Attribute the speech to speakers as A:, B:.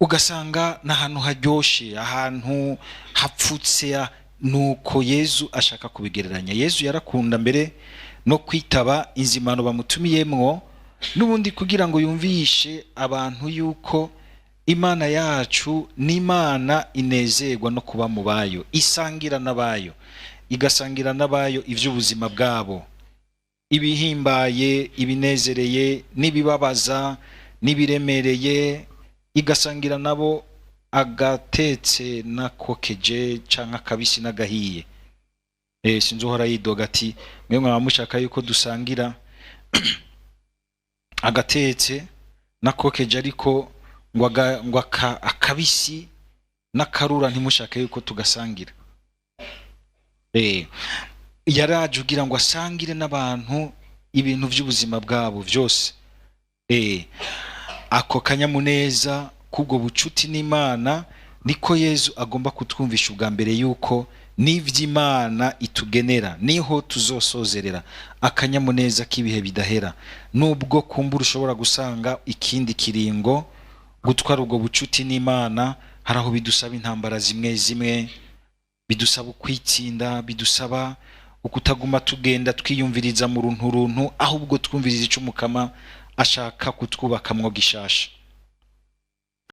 A: Ugasanga ni ahantu haryoshe, ahantu hapfutse. Nuko Yezu ashaka kubigereranya. Yezu yarakunda mbere no kwitaba inzimano bamutumiyemwo n'ubundi, kugira ngo yumvishe abantu yuko Imana yacu n'Imana inezerwa no kuba mu bayo, isangira n'abayo, igasangira n'abayo iby'ubuzima bwabo, ibihimbaye, ibinezereye, n'ibibabaza, n'ibiremereye, igasangira nabo agatetse n'akokeje canke akabisi n'agahiye. Sinzi uhora yidoga ati: "Mwe mwaba mushaka yuko dusangira agatetse n'akokeje, ariko ngo akabisi n'akarura ntimushake yuko tugasangira." Yaraje kugira ngo asangire n'abantu ibintu by'ubuzima bwabo byose. Ako kanyamuneza k'ubwo bucuti n'Imana niko Yezu agomba kutwumvisha ubwa mbere, yuko n'ivy'Imana itugenera niho tuzosozerera akanyamuneza k'ibihe bidahera. Nubwo kumbura ushobora gusanga ikindi kiringo gutwara ubwo bucuti n'Imana hari aho bidusaba intambara zimwe zimwe, bidusaba ukwitsinda, bidusaba ukutaguma tugenda twiyumviriza mu runtu runtu, ahubwo twumviriza ico Umukama ashaka kutwubakamwo gishasha.